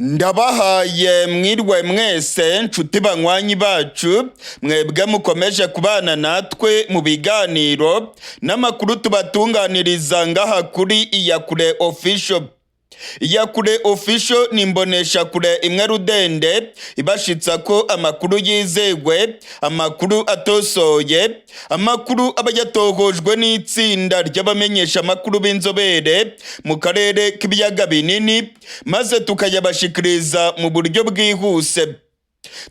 Ndabahaye mwirwe mwese, nshuti banywanyi bacu, mwebwe mukomeje kubana natwe mu biganiro n'amakuru tubatunganiriza ngaha kuri Iyakure Official. Iyakure Official ni imboneshakure imwe rudende ibashitsa ko amakuru yizegwe, amakuru atosoye, amakuru aba yatohojwe n'itsinda ry'abamenyesha amakuru b'inzobere mu karere k'ibiyaga binini, maze tukayabashikiriza mu buryo bwihuse.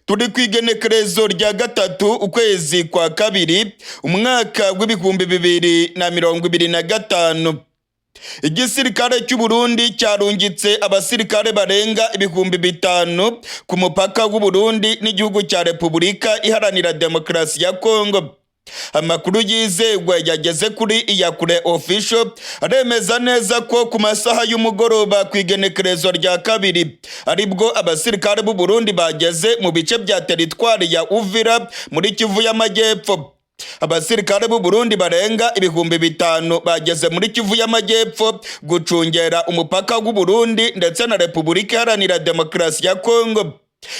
Turi ku igenekerezo rya 3, ukwezi kwa 2, umwaka w'2025. Igisirikare cy'u Burundi cyarungitse abasirikare barenga 5000 ku mupaka w'u Burundi n'igihugu cya Repubulika Iharanira Demokarasi ya Kongo. Amakuru yizewe yageze kuri Iyakure Official aremeza neza ko ku masaha y'umugoroba ku igenekerezo rya 2 aribwo abasirikare b'u Burundi bageze mu bice bya teritwari ya Uvira muri Kivu y'Amajyepfo. Abasirikare b'u Burundi barenga 5000 bageze muri Kivu y'Amajyepfo gucungera umupaka w'u Burundi ndetse na Repubulika Iharanira Demokarasi ya Kongo.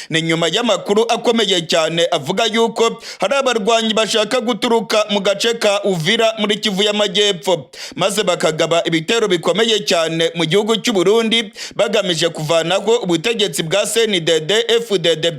Ni nyuma y'amakuru akomeye cyane avuga yuko hari abarwanyi bashaka guturuka mu gace ka Uvira muri Kivu y'Amajyepfo, maze bakagaba ibitero bikomeye cyane mu gihugu cy'u Burundi, bagamije kuvanaho ubutegetsi bwa CNDD FDD.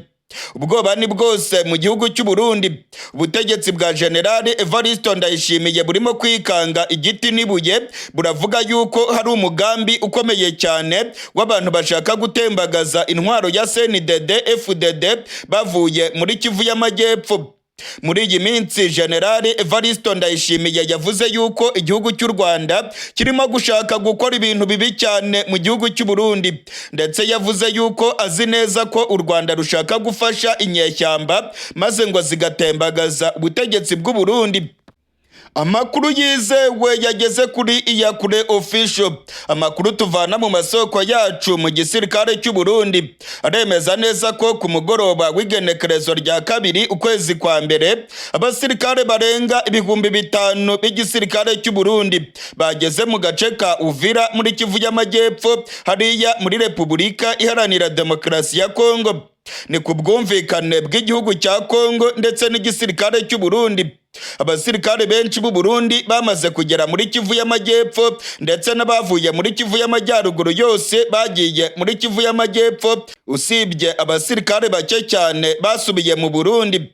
Ubwoba ni bwose mu gihugu cy'u Burundi. Ubutegetsi bwa General Evariste Ndayishimiye burimo kwikanga igiti n'ibuye, buravuga yuko hari umugambi ukomeye cyane w'abantu bashaka gutembagaza intwaro ya CNDD FDD bavuye muri Kivu y'Amajyepfo. Muri iyi minsi General Evariste Ndayishimiye yavuze yuko igihugu cy'u Rwanda kirimo gushaka gukora ibintu bibi cyane mu gihugu cy'u Burundi, ndetse yavuze yuko azi neza ko u Rwanda rushaka gufasha inyeshyamba maze ngo zigatembagaza ubutegetsi bw'u Burundi. Amakuru yizewe yageze kuri Iyakure Official, amakuru tuvana mu masoko yacu mu gisirikare cy'u Burundi, aremeza neza ko ku mugoroba w'igenekerezo rya 2, ukwezi kwa 1, abasirikare barenga 5000 b'igisirikare cy'u Burundi bageze mu gace ka Uvira muri Kivu y'Amajyepfo, hariya muri Repubulika Iharanira Demokarasi ya Kongo. Ni ku bwumvikane bw'igihugu cya Kongo ndetse n'igisirikare cy'u Burundi. Abasirikare benshi b'u Burundi bamaze kugera muri Kivu y'Amajyepfo, ndetse n'abavuye muri Kivu y'Amajyaruguru yose bagiye muri Kivu y'Amajyepfo, usibye abasirikare bake cyane basubiye mu Burundi.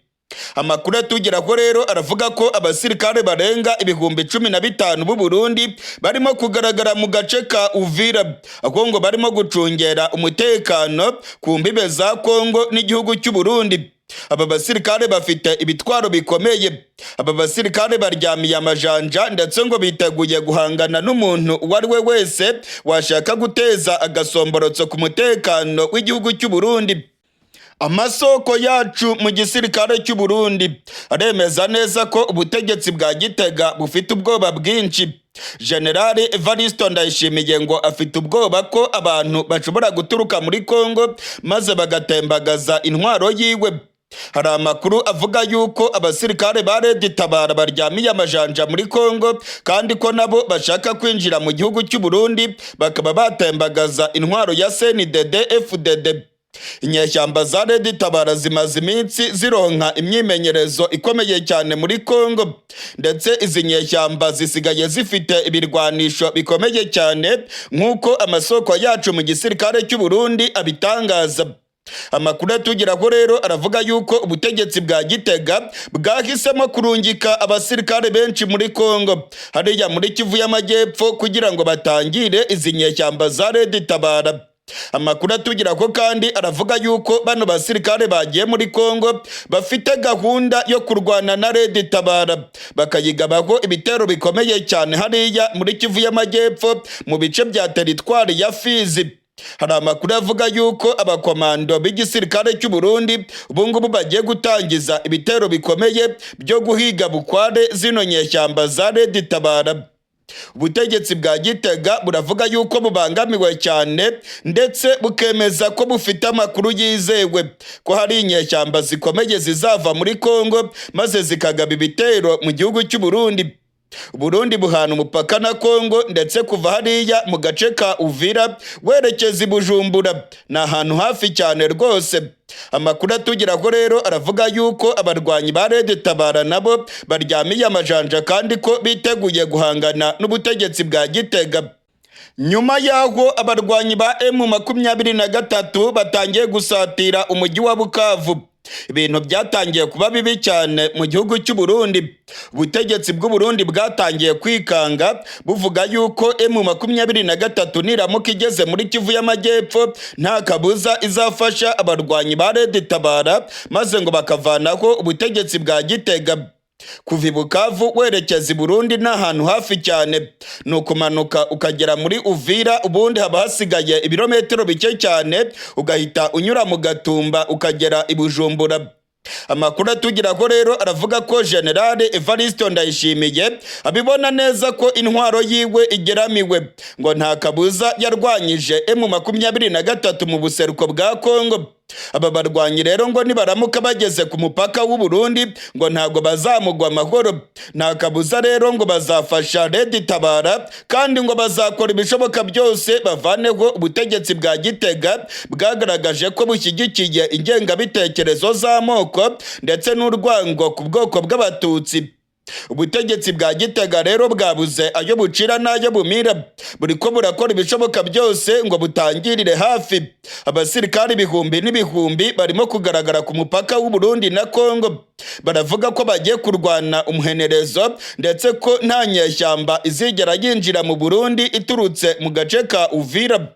Amakuru atugeraho rero aravuga ko abasirikare barenga 15,000 b'u Burundi barimo kugaragara mu gace ka Uvira, aho ngo barimo gucungera umutekano ku mbibe za Kongo n'igihugu cy'u Burundi. Aba basirikare bafite ibitwaro bikomeye, aba basirikare baryamiye amajanja, ndetse ngo biteguye guhangana n'umuntu uwo ari we wese washaka guteza agasomborotso ku mutekano w'igihugu cy'u Burundi. Amasoko yacu mu gisirikare cy'u Burundi aremeza neza ko ubutegetsi bwa Gitega bufite ubwoba bwinshi. General Evariste Ndayishimiye ngo afite ubwoba ko abantu bashobora guturuka muri Kongo maze bagatembagaza intwaro yiwe. Hari amakuru avuga yuko abasirikare ba Red Tabara baryamiye amajanja muri Kongo, kandi ko nabo bashaka kwinjira mu gihugu cy'u Burundi bakaba batembagaza intwaro ya CNDD FDD. Inyeshyamba za Red Tabara zimaze iminsi zironka imyimenyerezo ikomeye cyane muri Kongo, ndetse izi nyeshyamba zisigaye zifite ibirwanisho bikomeye cyane, nk'uko amasoko yacu mu gisirikare cy'u Burundi abitangaza. Amakuru atugeraho rero aravuga yuko ubutegetsi bwa Gitega bwahisemo kurungika abasirikare benshi muri Kongo, hariya muri Kivu y'Amajyepfo, kugira ngo batangire izi nyeshyamba za Red Tabara. Amakuru atugeraho kandi aravuga yuko bano basirikare bagiye muri Kongo bafite gahunda yo kurwana na Red Tabara, bakayigabaho ibitero bikomeye cyane hariya muri Kivu y'Amajyepfo mu bice bya teritwari ya Fizi. Hari amakuru avuga yuko abakomando b'igisirikare cy'u Burundi ubu ngubu bagiye gutangiza ibitero bikomeye byo guhiga bukware zino nyeshyamba za Red Tabara. Ubutegetsi bwa Gitega buravuga yuko bubangamiwe cyane, ndetse bukemeza ko bufite amakuru yizewe ko hari inyeshyamba zikomeye zizava muri Kongo maze zikagaba ibitero mu gihugu cy'u Burundi. Burundi buhana umupaka na Kongo, ndetse kuva hariya mu gace ka Uvira werekeza i Bujumbura ni ahantu hafi cyane rwose. Amakuru atugeraho rero aravuga yuko abarwanyi ba Red Tabara nabo baryamiye amajanja kandi ko biteguye guhangana n'ubutegetsi bwa Gitega. Nyuma y'aho abarwanyi ba M23 batangiye gusatira umujyi wa Bukavu, ibintu byatangiye kuba bibi cyane mu gihugu cy'u Burundi. Ubutegetsi bw'u Burundi bwatangiye kwikanga, buvuga yuko M23 niramuka igeze muri Kivu y'Amajyepfo nta kabuza izafasha abarwanyi ba Red Tabara, maze ngo bakavanaho ubutegetsi bwa Gitega. Kuva i Bukavu werekeza i Burundi ni ahantu hafi cyane, ni ukumanuka ukagera muri Uvira, ubundi haba hasigaye ibirometero bike cyane ugahita unyura mu Gatumba ukagera i Bujumbura. Amakuru atugeraho rero aravuga ko General Evariste Ndayishimiye abibona neza ko intwaro yiwe igeramiwe, ngo nta kabuza yarwanyije M23 mu buseruko bwa Kongo. Aba barwanyi rero ngo nibaramuka bageze ku mupaka w'u Burundi ngo ntago bazamugwa amahoro. Nta kabuza rero ngo bazafasha Red Tabara, kandi ngo bazakora ibishoboka byose bavaneho ubutegetsi bwa Gitega bwagaragaje ko bushyigikiye ingengabitekerezo z'amoko ndetse n'urwango ku bwoko bw'Abatutsi. Ubutegetsi bwa Gitega rero bwabuze ayo bucira n'ayo bumira, buriko burakora ibishoboka byose ngo butangirire hafi. Abasirikari ibihumbi n'ibihumbi barimo kugaragara ku mupaka w'u Burundi na Kongo, baravuga ko bagiye kurwana umuhenerezo, ndetse ko nta nyeshyamba izigera yinjira mu Burundi iturutse mu gace ka Uvira.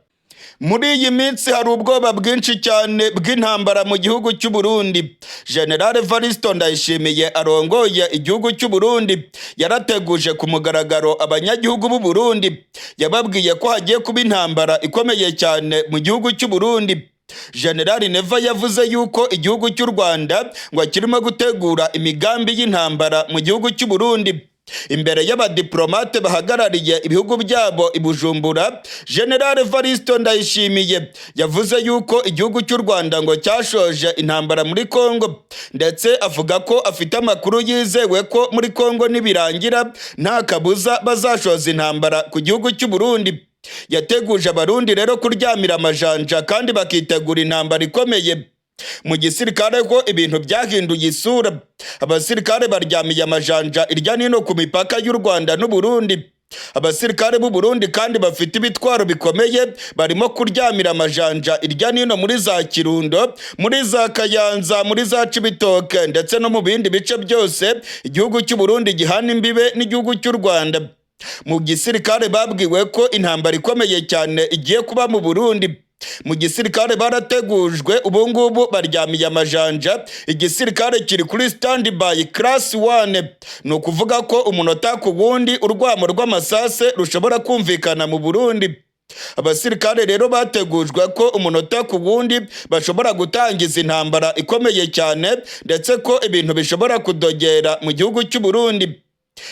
Muri iyi minsi hari ubwoba bwinshi cyane bw'intambara mu gihugu cy'u Burundi. General Evariste Ndayishimiye arongoye igihugu cy'u Burundi yarateguje ku mugaragaro abanyagihugu b'u Burundi, yababwiye ko hagiye kuba intambara ikomeye cyane mu gihugu cy'u Burundi. General Neva yavuze yuko igihugu cy'u Rwanda ngo kirimo gutegura imigambi y'intambara mu gihugu cy'u Burundi. Imbere y'abadiplomate bahagarariye ibihugu byabo i Bujumbura, General Evariste Ndayishimiye yavuze yuko igihugu cy'u Rwanda ngo cyashoje intambara muri Kongo, ndetse avuga ko afite amakuru yizewe ko muri Kongo nibirangira nta kabuza bazashoza intambara ku gihugu cy'u Burundi. Yateguje Abarundi rero kuryamira amajanja kandi bakitegura intambara ikomeye. Mu gisirikare ko ibintu byahinduye isura, abasirikare baryamiye amajanja irya nino ku mipaka y'u Rwanda n'u Burundi. Abasirikare b'u Burundi kandi bafite ibitwaro bikomeye barimo kuryamira amajanja irya nino muri za Kirundo, muri za Kayanza, muri za Cibitoke, ndetse no mu bindi bice byose igihugu cy'u Burundi gihana imbibe n'igihugu cy'u Rwanda. Mu gisirikare babwiwe ko intambara ikomeye cyane igiye kuba mu Burundi. Mu gisirikare barategujwe, ubu ngubu baryamiye amajanja. Igisirikare kiri kuri stand by class 1, ni ukuvuga ko umunota ku wundi urwamo rw'amasase rushobora kumvikana mu Burundi. Abasirikare rero bategujwe ko umunota ku wundi bashobora gutangiza intambara ikomeye cyane, ndetse ko ibintu bishobora kudogera mu gihugu cy'u Burundi.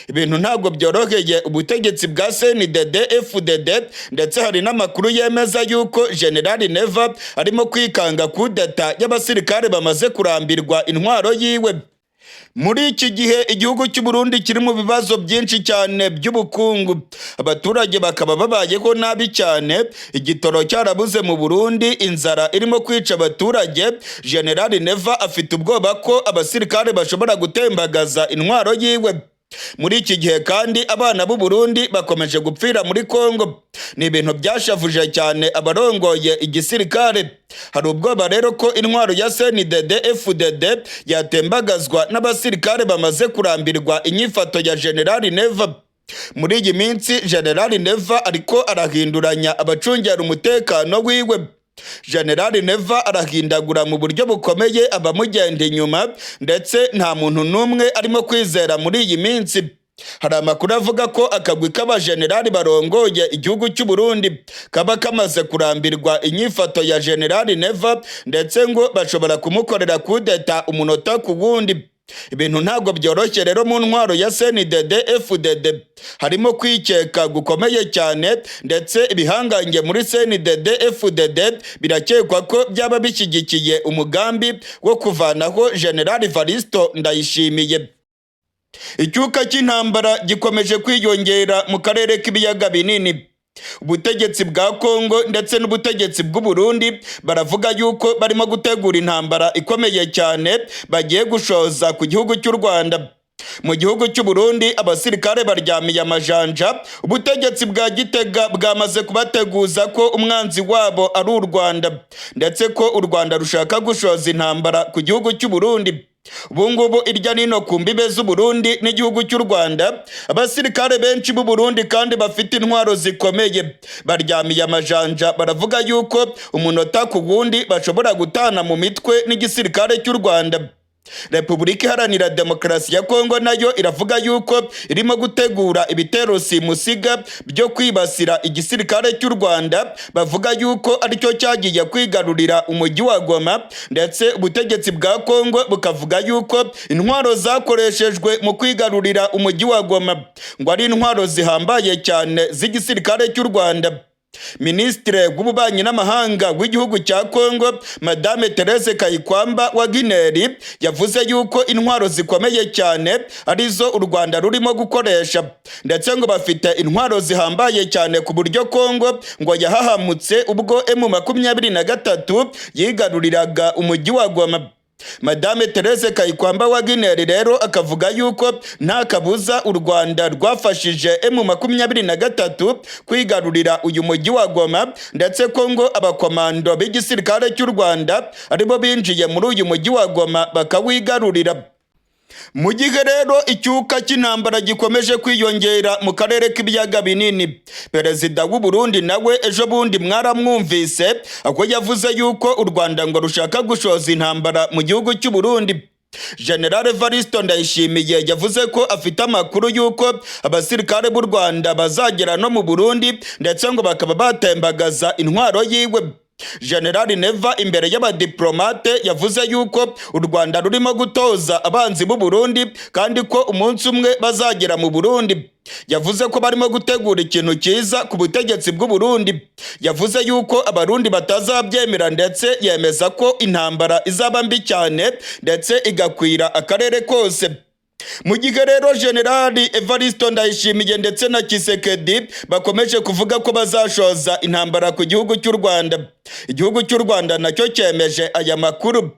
Ibintu ntabwo byoroheye ubutegetsi bwa CNDD FDD, ndetse hari n'amakuru yemeza yuko General Neva arimo kwikanga kudeta y'abasirikare bamaze kurambirwa intwaro yiwe. Muri iki gihe igihugu cy'u Burundi kiri mu bibazo byinshi cyane by'ubukungu, abaturage bakaba babayeho nabi cyane, igitoro cyarabuze mu Burundi, inzara irimo kwica abaturage. General Neva afite ubwoba ko abasirikare bashobora gutembagaza intwaro yiwe. Muri iki gihe kandi abana b'u Burundi bakomeje gupfira muri Kongo, ni ibintu byashavuje cyane abarongoye igisirikare. Hari ubwoba rero ko intwaro ya CNDD FDD yatembagazwa n'abasirikare bamaze kurambirwa inyifato ya General Neva. Muri iyi minsi General Neva ariko arahinduranya abacungera umutekano wiwe. General Neva arahindagura mu buryo bukomeye abamugenda inyuma, ndetse nta muntu n'umwe arimo kwizera muri iyi minsi. Hari amakuru avuga ko akagwi k'abajenerali barongoye igihugu cy'u Burundi kaba kamaze kurambirwa inyifato ya General Neva, ndetse ngo bashobora kumukorera kudeta umunota ku wundi. Ibintu ntabwo byoroshye rero mu ntwaro ya CNDD FDD, harimo kwikeka gukomeye cyane, ndetse ibihangange muri CNDD FDD birakekwa ko byaba bishyigikiye umugambi wo kuvanaho General Evaristo Ndayishimiye. Icyuka cy'intambara gikomeje kwiyongera mu karere k'ibiyaga binini. Ubutegetsi bwa Kongo ndetse n'ubutegetsi bw'u Burundi baravuga yuko barimo gutegura intambara ikomeye cyane bagiye gushoza ku gihugu cy'u Rwanda. Mu gihugu cy'u Burundi abasirikare baryamiye amajanja, ubutegetsi bwa Gitega bwamaze kubateguza ko umwanzi wabo ari u Rwanda, ndetse ko u Rwanda rushaka gushoza intambara ku gihugu cy'u Burundi. Ubu ngubu irya nino ku mbibe z'u Burundi n'igihugu cy'u Rwanda, abasirikare benshi b'u Burundi kandi bafite intwaro zikomeye baryamiye amajanja, baravuga yuko umunota ku wundi bashobora gutana mu mitwe n'igisirikare cy'u Rwanda. Repubulika Iharanira Demokarasi ya Kongo nayo iravuga yuko irimo gutegura ibitero simusiga byo kwibasira igisirikare cy'u Rwanda, bavuga yuko aricyo cyagiye kwigarurira umujyi wa Goma, ndetse ubutegetsi bwa Kongo bukavuga yuko intwaro zakoreshejwe mu kwigarurira umujyi wa Goma ngo ari intwaro zihambaye cyane z'igisirikare cy'u Rwanda. Minisitiri w'ububanyi n'amahanga w'igihugu cya Kongo, Madame Therese Kayikwamba Wagner, yavuze yuko intwaro zikomeye cyane arizo u Rwanda rurimo gukoresha, ndetse ngo bafite intwaro zihambaye cyane ku buryo Kongo ngo yahahamutse ubwo M23 yigaruriraga umujyi wa Goma. Madame Therese Kayikwamba Wagner rero akavuga yuko nta kabuza u Rwanda rwafashije M23 kwigarurira uyu mujyi wa Goma, ndetse ko ngo abakomando b'igisirikare cy'u Rwanda aribo binjiye muri uyu mujyi wa Goma bakawigarurira. Mu gihe rero icyuka cy'intambara gikomeje kwiyongera mu karere k'ibiyaga binini, Perezida w'u Burundi nawe ejo bundi mwaramwumvise aho yavuze yuko u Rwanda ngo rushaka gushoza intambara mu gihugu cy'u Burundi. General Evaristo Ndayishimiye yavuze ko afite amakuru y'uko abasirikare b'u Rwanda bazagera no mu Burundi, ndetse ngo bakaba batembagaza intwaro yiwe. General Neva imbere y'abadiplomate yavuze yuko u Rwanda rurimo gutoza abanzi b'u Burundi kandi ko umunsi umwe bazagera mu Burundi. Yavuze ko barimo gutegura ikintu cyiza ku butegetsi bw'u Burundi. Yavuze yuko abarundi batazabyemera, ndetse yemeza ko intambara izaba mbi cyane ndetse igakwira akarere kose. Mu gihe rero Generali Evaristo Ndayishimiye ndetse na Kisekedi bakomeje kuvuga ko bazashoza intambara ku gihugu cy'u Rwanda, igihugu cy'u Rwanda nacyo cyemeje aya makuru.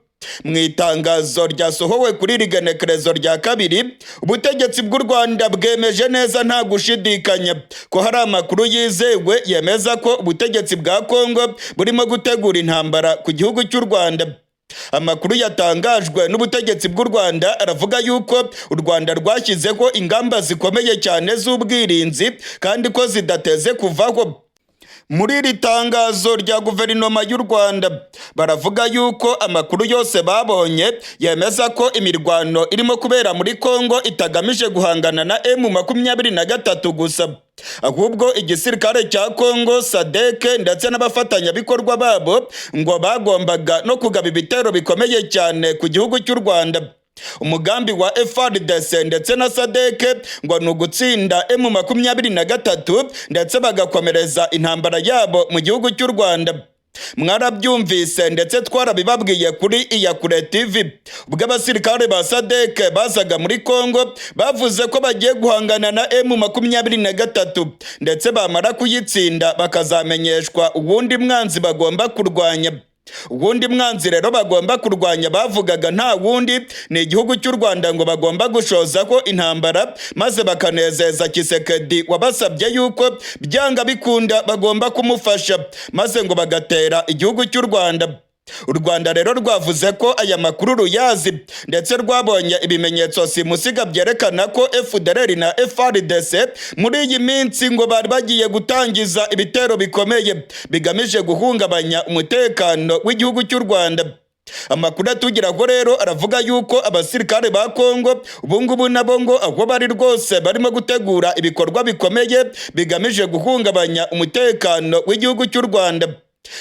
Mu itangazo ryasohowe kuri iri genekerezo rya kabiri, ubutegetsi bw'u Rwanda bwemeje neza nta gushidikanya ko hari amakuru yizewe yemeza ko ubutegetsi bwa Kongo burimo gutegura intambara ku gihugu cy'u Rwanda. Amakuru yatangajwe n'ubutegetsi bw'u Rwanda aravuga yuko u Rwanda rwashyizeho ingamba zikomeye cyane z'ubwirinzi kandi ko zidateze kuvaho. Muri iri tangazo rya guverinoma y'u Rwanda baravuga yuko amakuru yose babonye yemeza ko imirwano irimo kubera muri Kongo itagamije guhangana na M23 gusa, ahubwo igisirikare cya Kongo, SADC ndetse n'abafatanyabikorwa babo ngo bagombaga no kugaba ibitero bikomeye cyane ku gihugu cy'u Rwanda. Umugambi wa FARDC ndetse na SADC ngo ni ugutsinda M23 ndetse bagakomereza intambara yabo mu gihugu cy'u Rwanda. Mwarabyumvise ndetse twarabibabwiye kuri Iyakure TV ubwo abasirikare ba SADC bazaga muri Kongo, bavuze ko bagiye guhangana na M23, ndetse bamara kuyitsinda bakazamenyeshwa uwundi mwanzi bagomba kurwanya. Uwundi mwanzi rero bagomba kurwanya bavugaga nta wundi, ni igihugu cy'u Rwanda ngo bagomba gushozaho intambara, maze bakanezeza Kisekedi wabasabye yuko byanga bikunda bagomba kumufasha, maze ngo bagatera igihugu cy'u Rwanda. U Rwanda rero rwavuze ko aya makuru ruyazi, ndetse rwabonye ibimenyetso simusiga byerekana ko FDLR na FARDC muri iyi minsi ngo bari bagiye gutangiza ibitero bikomeye bigamije guhungabanya umutekano w'igihugu cy'u Rwanda. Amakuru atugeraho rero aravuga yuko abasirikare ba Kongo ubungubu nabo ngo aho bari rwose barimo gutegura ibikorwa bikomeye bigamije guhungabanya umutekano w'igihugu cy'u Rwanda.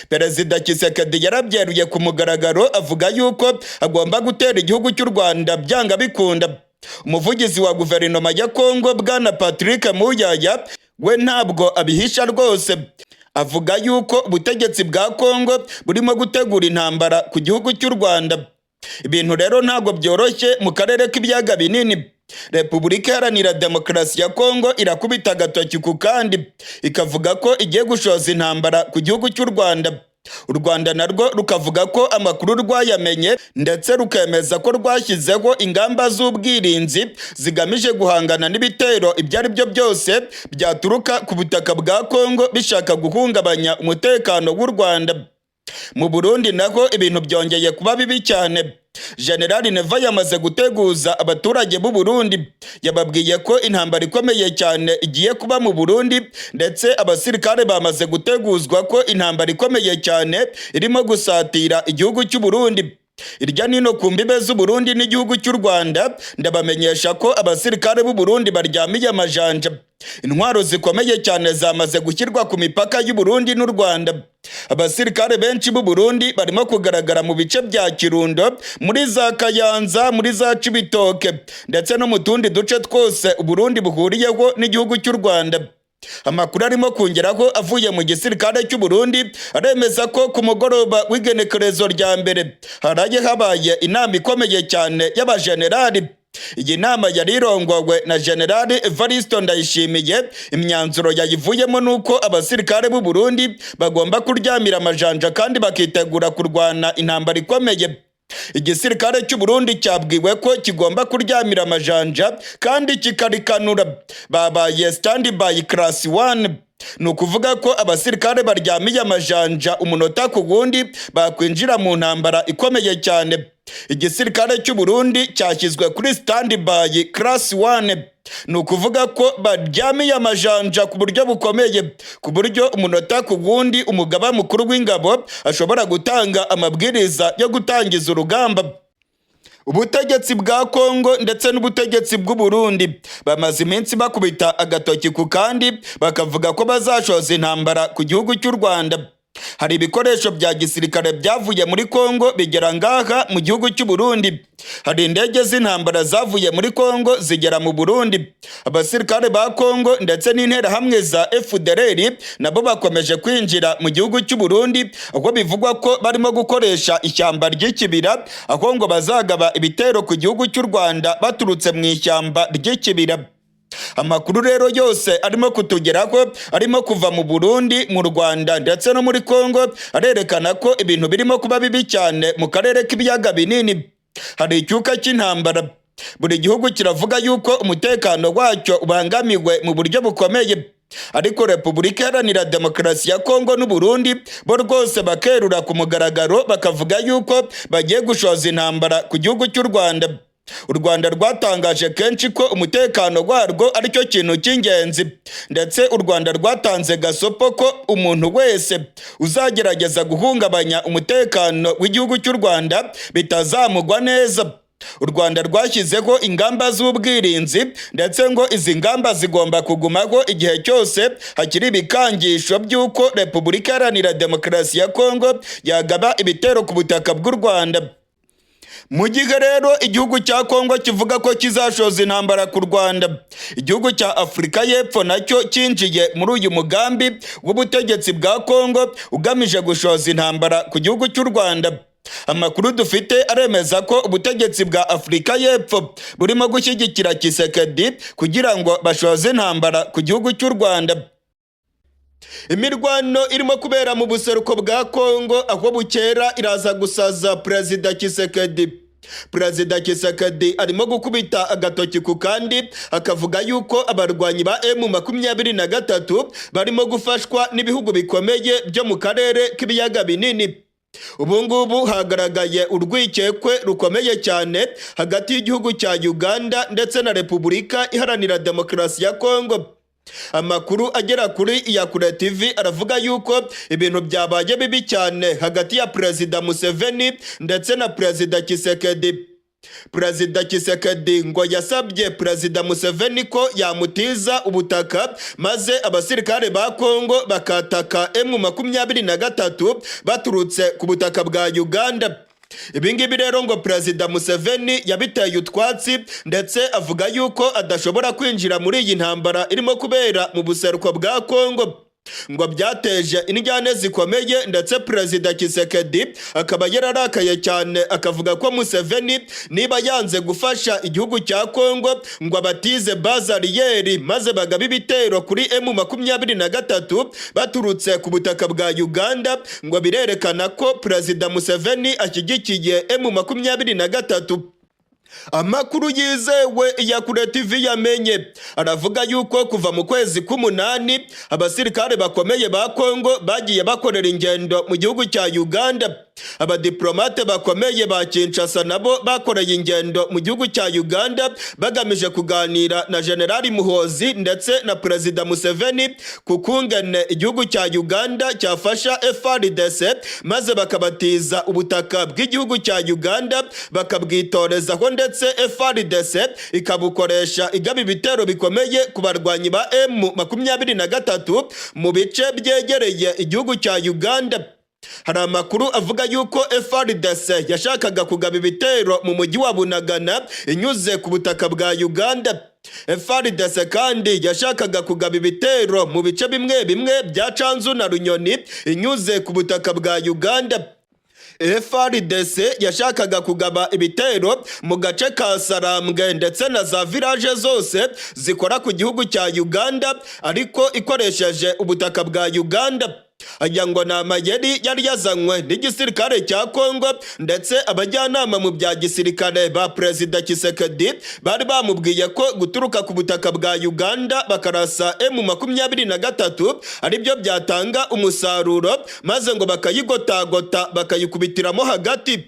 Perezida Kisekedi yarabyeruye ku mugaragaro, avuga yuko agomba gutera igihugu cy'u Rwanda byanga bikunda. Umuvugizi wa guverinoma ya Kongo, Bwana Patrick Muyaya, we ntabwo abihisha rwose, avuga yuko ubutegetsi bwa Kongo burimo gutegura intambara ku gihugu cy'u Rwanda. Ibintu rero ntabwo byoroshye mu karere k'ibiyaga binini. Repubulika Iharanira Demokarasi ya Kongo irakubita agatoki ku kandi, ikavuga ko igiye gushoza intambara ku gihugu cy'u Rwanda. U Rwanda narwo rukavuga ko amakuru rwayamenye, ndetse rukemeza ko rwashyizeho ingamba z'ubwirinzi zigamije guhangana n'ibitero ibyo ari byo byose byaturuka ku butaka bwa Kongo bishaka guhungabanya umutekano w'u Rwanda. Mu Burundi naho ibintu byongeye kuba bibi cyane. Generali Neva yamaze guteguza abaturage b'u Burundi, yababwiye ko intambara ikomeye cyane igiye kuba mu Burundi, ndetse abasirikare bamaze guteguzwa ko intambara ikomeye cyane irimo gusatira igihugu cy'u Burundi. Irya nino ku mbibe z'u Burundi n'igihugu cy'u Rwanda, ndabamenyesha ko abasirikare b'u Burundi baryamiye amajanja. Intwaro zikomeye cyane zamaze gushyirwa ku mipaka y'u Burundi n'u Rwanda. Abasirikare benshi b'u Burundi barimo kugaragara mu bice bya Kirundo, muri za Kayanza, muri za Cibitoke, ndetse no mu tundi duce twose u Burundi buhuriyeho n'igihugu cy'u Rwanda. Amakuru arimo kongeraho avuye mu gisirikare cy'u Burundi aremeza ko ku mugoroba w'igenekerezo rya mbere haraye habaye inama ikomeye cyane y'abajenerali. Iyi nama yari irongowe na Generali Evaristo Ndayishimiye. Imyanzuro yayivuyemo nuko abasirikare b'u Burundi bagomba kuryamira amajanja kandi bakitegura kurwana intambara ikomeye. Igisirikare cy'u Burundi cyabwiwe ko kigomba kuryamira amajanja kandi kikarikanura, babaye stand by class 1. Ni ukuvuga ko abasirikare baryamiye amajanja, umunota ku wundi bakwinjira mu ntambara ikomeye cyane. Igisirikare cy'u Burundi cyashyizwe kuri stand by class 1, ni ukuvuga ko baryamiye amajanja ku buryo bukomeye, ku buryo umunota ku wundi umugaba mukuru w'ingabo ashobora gutanga amabwiriza yo gutangiza urugamba. Ubutegetsi bwa Kongo ndetse n'ubutegetsi bw'u Burundi bamaze iminsi bakubita agatoki ku kandi, bakavuga ko bazashoza intambara ku gihugu cy'u Rwanda. Hari ibikoresho bya gisirikare byavuye muri Kongo bigera ngaha mu gihugu cy'u Burundi. Hari indege z'intambara zavuye muri Kongo zigera mu Burundi. Abasirikare ba Kongo ndetse n'interahamwe za FDLR nabo bakomeje kwinjira mu gihugu cy'u Burundi, aho bivugwa ko barimo gukoresha ishyamba ry'ikibira, aho ngo bazagaba ibitero ku gihugu cy'u Rwanda baturutse mu ishyamba ry'ikibira. Amakuru rero yose arimo kutugeraho, arimo kuva mu Burundi, mu Rwanda ndetse no muri Kongo, arerekana ko ibintu birimo kuba bibi cyane mu karere k'ibiyaga binini. Hari icyuka cy'intambara. Buri gihugu kiravuga yuko umutekano wacyo ubangamiwe mu buryo bukomeye, ariko Repubulika Iharanira Demokarasi ya Kongo n'u Burundi bo rwose bakerura ku mugaragaro, bakavuga yuko bagiye gushoza intambara ku gihugu cy'u Rwanda. U Rwanda rwatangaje kenshi ko umutekano warwo aricyo kintu cy'ingenzi, ndetse u Rwanda rwatanze gasopo ko umuntu wese uzagerageza guhungabanya umutekano w'igihugu cy'u Rwanda bitazamugwa neza. U Rwanda rwashyizeho ingamba z'ubwirinzi, ndetse ngo izi ngamba zigomba kugumaho igihe cyose hakiri ibikangisho by'uko Repubulika Iharanira Demokarasi ya Kongo yagaba ibitero ku butaka bw'u Rwanda. Mu gihe rero igihugu cya Kongo kivuga ko kizashoza intambara ku Rwanda, igihugu cya Afurika y'Epfo nacyo cyinjiye muri uyu mugambi w'ubutegetsi bwa Kongo ugamije gushoza intambara ku gihugu cy'u Rwanda. Amakuru dufite aremeza ko ubutegetsi bwa Afurika y'Epfo burimo gushyigikira Tshisekedi kugira ngo bashoze intambara ku gihugu cy'u Rwanda. Imirwano irimo kubera mu buseruko bwa Kongo aho bukera iraza gusaza Perezida Tshisekedi. Perezida Tshisekedi arimo gukubita agatoki ku kandi, akavuga yuko abarwanyi ba M23 barimo gufashwa n'ibihugu bikomeye byo mu karere k'ibiyaga binini. Ubu ngubu hagaragaye urwikekwe rukomeye cyane hagati y'igihugu cya Uganda ndetse na Repubulika Iharanira Demokarasi ya Kongo. Amakuru agera kuri Iyakure TV aravuga yuko ibintu byabaye bibi cyane hagati ya Perezida Museveni ndetse na Perezida Tshisekedi. Perezida Tshisekedi ngo yasabye Perezida Museveni ko yamutiza ubutaka, maze abasirikare ba Kongo bakataka M23 baturutse ku butaka bwa Uganda. Ibi ngibi rero ngo Perezida Museveni yabiteye utwatsi, ndetse avuga yuko adashobora kwinjira muri iyi ntambara irimo kubera mu buseruko bwa Kongo. Ngo byateje indyane zikomeye, ndetse Perezida Tshisekedi akaba yararakaye cyane, akavuga ko Museveni niba yanze gufasha igihugu cya Kongo ngo abatize base arrière maze bagabe ibitero kuri M23 baturutse ku butaka bwa Uganda, ngo birerekana ko Perezida Museveni ashyigikiye M23. Amakuru yizewe ya Kure TV yamenye aravuga yuko kuva mu kwezi k'umunani abasirikare bakomeye ba Kongo bagiye bakorera ingendo mu gihugu cya Uganda. Abadiplomate bakomeye ba Kinshasa nabo bakoreye ingendo mu gihugu cya Uganda bagamije kuganira na Generali Muhozi ndetse na Perezida Museveni ku kungene igihugu cya Uganda cyafasha FARDC, maze bakabatiza ubutaka bw'igihugu cya Uganda bakabwitorezaho, ndetse FARDC ikabukoresha igaba ibitero bikomeye ku barwanyi ba M23 mu bice byegereye igihugu cya Uganda. Hari amakuru avuga yuko FARDC yashakaga kugaba ibitero mu mujyi wa Bunagana inyuze ku butaka bwa Uganda. FARDC kandi yashakaga kugaba ibitero mu bice bimwe bimwe bya Canzu na Runyoni inyuze ku butaka bwa Uganda. FARDC yashakaga kugaba ibitero mu gace ka Sarambwe ndetse na za village zose zikora ku gihugu cya Uganda, ariko ikoresheje ubutaka bwa Uganda. Aya ngo ni amayeri yari yazanywe n'igisirikare cya Kongo, ndetse abajyanama mu bya gisirikare ba Perezida Tshisekedi bari bamubwiye ko guturuka ku butaka bwa Uganda bakarasa M23 aribyo byatanga umusaruro, maze ngo bakayigotagota bakayikubitiramo hagati.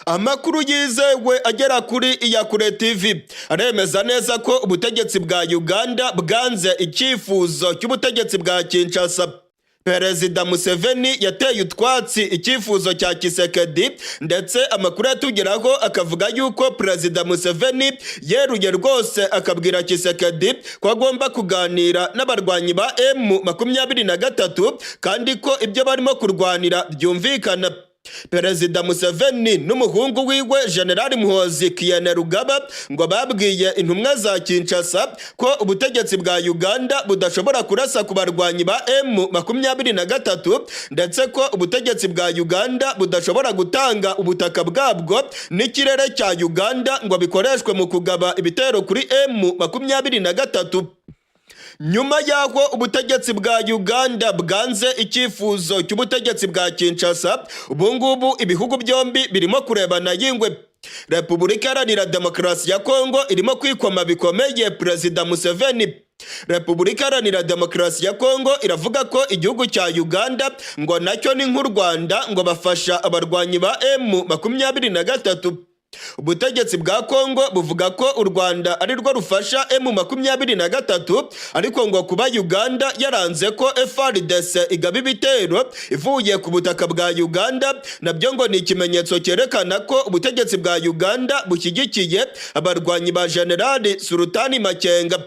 Amakuru yizewe agera kuri Iyakure TV aremeza neza ko ubutegetsi bwa Uganda bwanze icyifuzo cy'ubutegetsi bwa Kinshasa. Perezida Museveni yateye utwatsi icyifuzo cya Tshisekedi, ndetse amakuru yatugeraho akavuga yuko Perezida Museveni yeruye rwose akabwira Tshisekedi ko agomba kuganira n'abarwanyi ba M23 kandi ko ibyo barimo kurwanira byumvikana. Perezida Museveni n'umuhungu wiwe Generali Muhozi Kainerugaba ngo babwiye intumwa za Kinshasa ko ubutegetsi bwa Uganda budashobora kurasa ku barwanyi ba M23, ndetse ko ubutegetsi bwa Uganda budashobora gutanga ubutaka bwabwo n'ikirere cya Uganda ngo bikoreshwe mu kugaba ibitero kuri M23. Nyuma y'aho ubutegetsi bwa Uganda bwanze icyifuzo cy'ubutegetsi bwa Kinshasa, ubu ngubu ibihugu byombi birimo kurebana y'ingwe. Repubulika Iharanira Demokarasi ya Kongo irimo kwikoma bikomeye Perezida Museveni. Repubulika Iharanira Demokarasi ya Kongo iravuga ko igihugu cya Uganda ngo nacyo ni nk'u Rwanda, ngo bafasha abarwanyi ba M23. Ubutegetsi bwa Kongo buvuga ko u Rwanda ari rwo rufasha M23, ariko ngo kuba Uganda yaranze ko FARDC igaba ibitero ivuye ku butaka bwa Uganda nabyo ngo ni ikimenyetso cyerekana ko ubutegetsi bwa Uganda bushyigikiye abarwanyi ba Generali Sultani Makenga.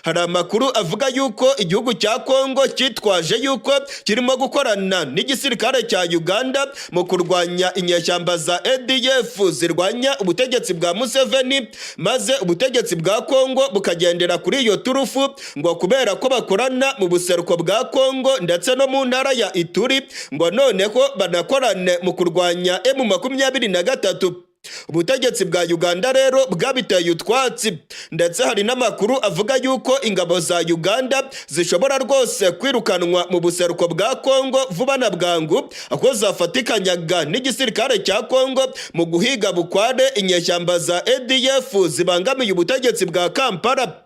Hari amakuru avuga yuko igihugu cya Kongo cyitwaje yuko kirimo gukorana n'igisirikare cya Uganda mu kurwanya inyeshyamba za ADF zirwanya ubutegetsi bwa Museveni, maze ubutegetsi bwa Kongo bukagendera kuri iyo turufu, ngo kubera ko bakorana mu buseruko bwa Kongo ndetse no mu ntara ya Ituri, ngo noneho banakorane mu kurwanya M23. Ubutegetsi bwa Uganda rero bwabiteye utwatsi, ndetse hari n'amakuru avuga yuko ingabo za Uganda zishobora rwose kwirukanwa mu buseruko bwa Kongo vuba na bwangu, aho zafatikanyaga n'igisirikare cya Kongo mu guhiga bukware inyeshyamba za ADF zibangamiye ubutegetsi bwa Kampala.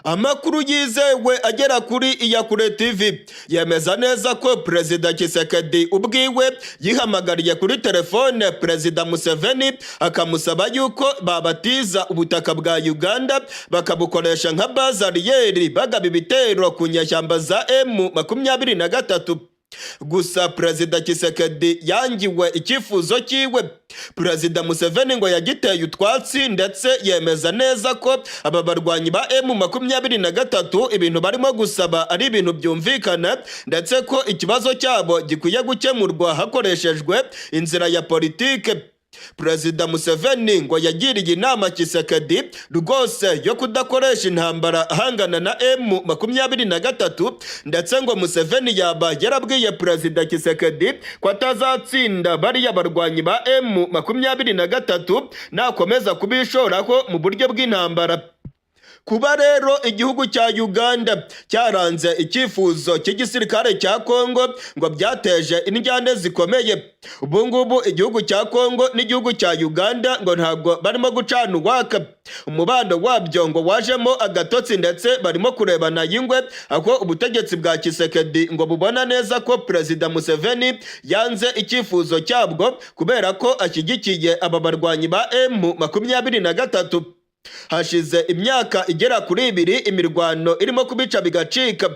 Amakuru yizewe agera kuri Iyakure TV yemeza neza ko Perezida Tshisekedi ubwiwe yihamagariye kuri telefone Perezida Museveni akamusaba yuko babatiza ubutaka bwa Uganda bakabukoresha nka base arrière bagaba ibitero ku nyeshyamba za M23. Gusa Perezida Tshisekedi yangiwe icyifuzo cyiwe. Perezida Museveni ngo yagiteye utwatsi, ndetse yemeza neza ko aba barwanyi ba M23 ibintu barimo gusaba ari ibintu byumvikana, ndetse ko ikibazo cyabo gikwiye gukemurwa hakoreshejwe inzira ya politike. Perezida Museveni ngo yagiriye inama Tshisekedi rwose yo kudakoresha intambara ahangana na M23, ndetse ngo Museveni yaba yarabwiye Perezida Tshisekedi ko atazatsinda bariya barwanyi ba M23 nakomeza kubishoraho mu buryo bw'intambara. Kuba rero igihugu cya Uganda cyaranze icyifuzo cy'igisirikare cya Kongo ngo byateje indyane zikomeye. Ubu ngubu igihugu cya Kongo n'igihugu cya Uganda ngo ntabwo barimo gucana uwaka. Umubano wabyo ngo wajemo agatotsi, ndetse barimo kurebana y'ingwe, aho ubutegetsi bwa Tshisekedi ngo bubona neza ko Perezida Museveni yanze icyifuzo cyabwo kubera ko ashyigikiye aba barwanyi ba M23. Hashize imyaka igera kuri 2 imirwano irimo kubica bigacika.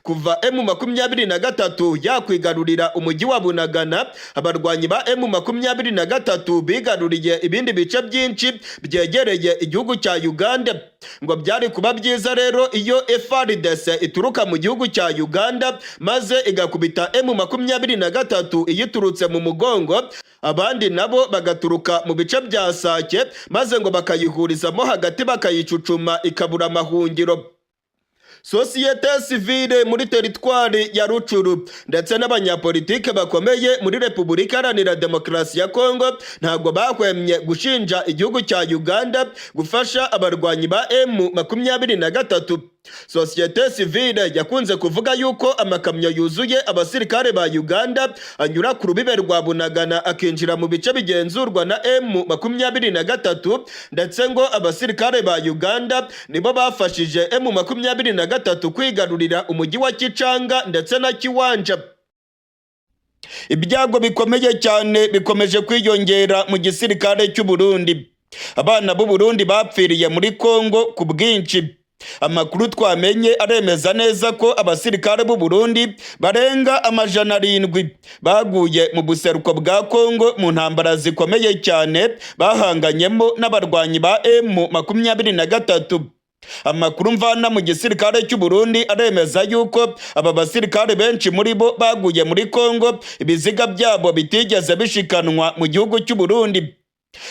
Kuva M23 yakwigarurira umujyi wa Bunagana, abarwanyi ba M23 bigaruriye ibindi bice byinshi byegereye igihugu cya Uganda. Ngo byari kuba byiza rero iyo FARDC ituruka mu gihugu cya Uganda maze igakubita M23 iyiturutse mu mugongo, abandi nabo bagaturuka mu bice bya Sake, maze ngo bakayihurizamo hagati, bakayicucuma ikabura amahungiro. Sosiyete sivile muri teritwari ya Rutshuru ndetse n'abanyapolitike bakomeye muri Repubulika Iharanira Demokarasi ya Kongo ntabwo bahwemye gushinja igihugu cya Uganda gufasha abarwanyi ba M23. Sosiyete sivile yakunze kuvuga yuko amakamyo yuzuye abasirikare ba Uganda anyura ku rubibe rwa Bunagana akinjira mu bice bigenzurwa na M23, ndetse ngo abasirikare ba Uganda nibo bafashije M23 kwigarurira umujyi wa Kicanga ndetse na Kiwanja. Ibyago bikomeye cyane bikomeje kwiyongera mu gisirikare cy'u Burundi. Abana b'u Burundi bapfiriye muri Kongo ku bwinshi. Amakuru twamenye aremeza neza ko abasirikare b'u Burundi barenga 700 baguye mu buseruko bwa Kongo mu ntambara zikomeye cyane bahanganyemo n'abarwanyi ba M23. Amakuru mvana mu gisirikare cy'u Burundi aremeza yuko aba basirikare benshi muri bo baguye muri Kongo, ibiziga byabo bitigeze bishikanwa mu gihugu cy'u Burundi.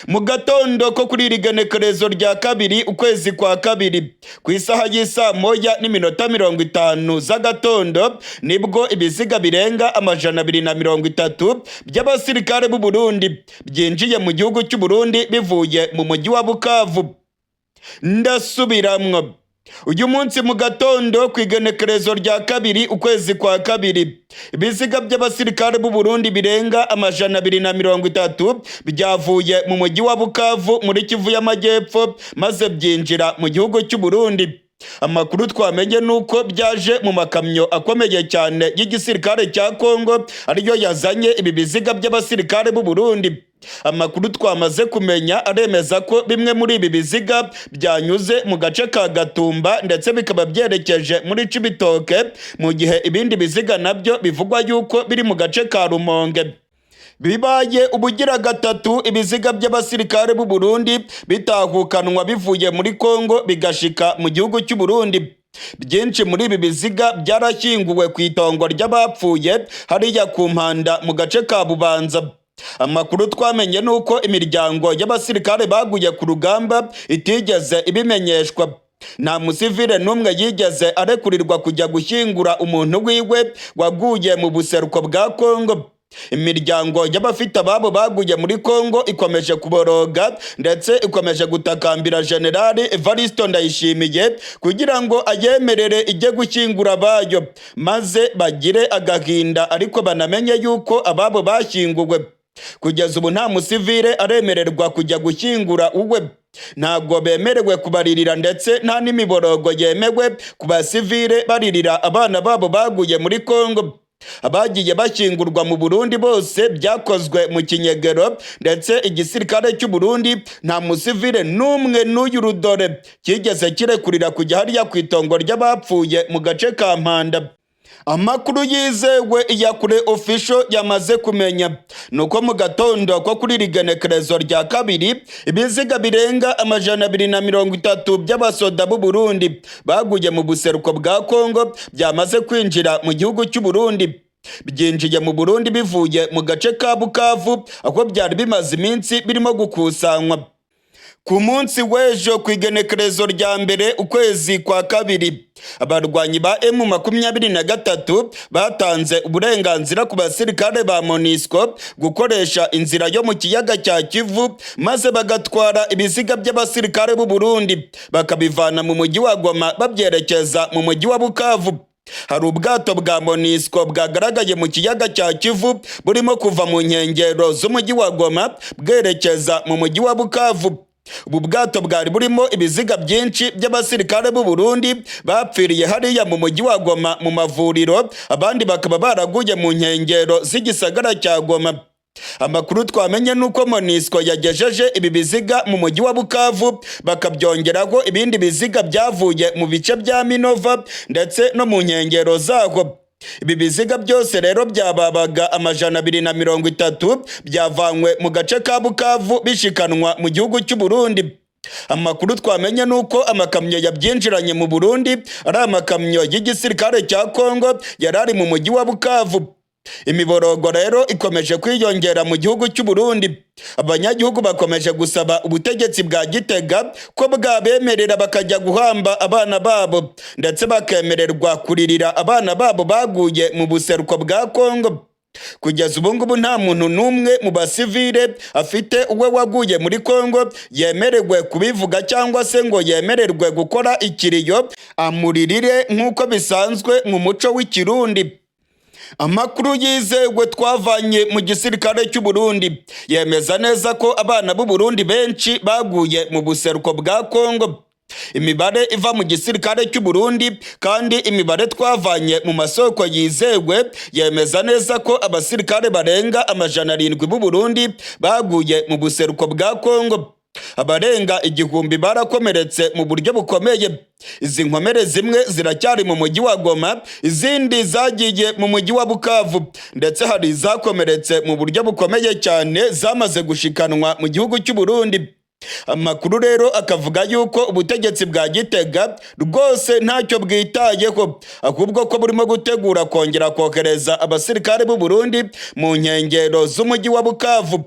Mu gatondo ko kuri iri genekerezo rya 2 ukwezi kwa 2, ku isaha y'isaa 1:50 z'agatondo, nibwo ibiziga birenga 230 by'abasirikare b'u Burundi byinjiye mu gihugu cy'u Burundi bivuye mu mujyi wa Bukavu. Ndasubiramwo, uyu munsi mu gatondo ku igenekerezo rya 2 ukwezi kwa 2, ibiziga by'abasirikare b'u Burundi birenga 230 byavuye mu mujyi wa Bukavu muri Kivu y'Amajyepfo maze byinjira mu gihugu cy'u Burundi. Amakuru twamenye nuko byaje mu makamyo akomeye cyane y'igisirikare cya Kongo, ariyo yazanye ibi biziga by'abasirikare b'u Burundi. Amakuru twamaze kumenya aremeza ko bimwe muri ibi biziga byanyuze mu gace ka Gatumba ndetse bikaba byerekeje muri Cibitoke, mu gihe ibindi biziga nabyo bivugwa yuko biri mu gace ka Rumonge. Bibaye ubugira gatatu ibiziga by'abasirikare b'u Burundi bitahukanwa bivuye muri Kongo bigashika mu gihugu cy'u Burundi. Byinshi muri ibi biziga byarashyinguwe ku itongo ry'abapfuye hariya ku Mpanda mu gace ka Bubanza. Amakuru twamenye ni uko imiryango y'abasirikare baguye ku rugamba itigeze ibimenyeshwa. Nta musivile n'umwe yigeze arekurirwa kujya gushyingura umuntu wiwe waguye mu buseruko bwa Kongo. Imiryango y'abafite ababo baguye muri Kongo ikomeje kuboroga, ndetse ikomeje gutakambira Generali Evaristo Ndayishimiye kugira ngo ayemerere ijye gushyingura abayo, maze bagire agahinda ariko banamenye yuko ababo bashyinguwe. Kugeza ubu nta musivile aremererwa kujya gushyingura uwe, ntabwo bemerewe kubaririra, ndetse nta n'imiborogo yemewe ku basivile baririra abana babo baguye muri Kongo. Abagiye bashyingurwa mu Burundi bose byakozwe mu kinyegero, ndetse igisirikare cy'u Burundi nta musivile n'umwe n'uyu rudore kigeze kirekurira kujya hariya ku itongo ry'abapfuye mu gace ka Mpanda. Amakuru yizewe Iyakure Official yamaze kumenya nuko mu gatondo ko kuri iri genekerezo rya 2 ibiziga birenga 230 by'abasoda b'u Burundi baguye mu buseruko bwa Kongo byamaze kwinjira mu gihugu cy'u Burundi. Byinjiye mu Burundi bivuye mu gace ka Bukavu, aho byari bimaze iminsi birimo gukusanywa. Ku munsi w'ejo, ku igenekerezo rya 1 ukwezi kwa 2, abarwanyi ba M23 batanze uburenganzira ku basirikare ba MONUSCO gukoresha inzira yo mu kiyaga cya Kivu, maze bagatwara ibiziga by'abasirikare b'u Burundi, bakabivana mu mujyi wa Goma babyerekeza mu mujyi wa Bukavu. Hari ubwato bwa MONUSCO bwagaragaye mu kiyaga cya Kivu burimo kuva mu nkengero z'umujyi wa Goma bwerekeza mu mujyi wa Bukavu. Ubu bwato bwari burimo ibiziga byinshi by'abasirikare b'u Burundi bapfiriye hariya mu mujyi wa Goma mu mavuriro, abandi bakaba baraguye mu nkengero z'igisagara cya Goma. Amakuru twamenye nuko MONUSCO yagejeje ibi biziga mu mujyi wa Bukavu, bakabyongeraho ibindi biziga byavuye mu bice bya Minova ndetse no mu nkengero zaho. Ibi biziga byose rero byababaga 230 byavanywe mu gace ka Bukavu bishikanwa mu gihugu cy'u Burundi. Amakuru twamenye nuko amakamyo yabyinjiranye mu Burundi ari amakamyo y'igisirikare cya Kongo yari ari mu mujyi wa Bukavu. Imiborogo rero ikomeje kwiyongera mu gihugu cy'u Burundi. Abanyagihugu bakomeje gusaba ubutegetsi bwa Gitega ko bwabemerera bakajya guhamba abana babo, ndetse bakemererwa kuririra abana babo baguye mu buseruko bwa Kongo. Kugeza ubu ngubu nta muntu n'umwe mu basivile afite uwe waguye muri Kongo yemererwe kubivuga cyangwa se ngo yemererwe gukora ikiriyo amuririre nk'uko bisanzwe mu muco w'Ikirundi. Amakuru yizewe twavanye mu gisirikare cy'u Burundi yemeza neza ko abana b'u Burundi benshi baguye mu buseruko bwa Kongo. Imibare iva mu gisirikare cy'u Burundi kandi imibare twavanye mu masoko yizewe yemeza neza ko abasirikare barenga 700 b'u Burundi baguye mu buseruko bwa Kongo. Abarenga 1000 barakomeretse mu buryo bukomeye. Izi nkomere zimwe ziracyari mu mujyi wa Goma, izindi zagiye mu mujyi wa Bukavu, ndetse hari izakomeretse mu buryo bukomeye cyane zamaze gushikanwa mu gihugu cy'u Burundi. Amakuru rero akavuga yuko ubutegetsi bwa Gitega rwose ntacyo bwitayeho, ahubwo ko burimo gutegura kongera kohereza abasirikare b'u Burundi mu nkengero z'umujyi wa Bukavu.